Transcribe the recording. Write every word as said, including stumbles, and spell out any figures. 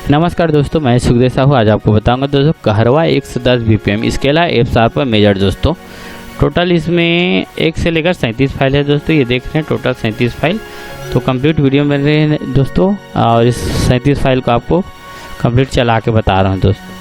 नमस्कार दोस्तों, मैं सुखदेव साहू। आज आपको बताऊंगा दोस्तों, कहरवा एक सौ दस बीपीएम इसकेला एफ शार्प मेजर दोस्तों। टोटल इसमें एक से लेकर सैंतीस फाइल है दोस्तों। ये देख रहे हैं, टोटल सैंतीस फाइल। तो कंप्लीट वीडियो में बने रहे दोस्तों, और इस सैंतीस फाइल को आपको कंप्लीट चला के बता रहा हूँ दोस्तों।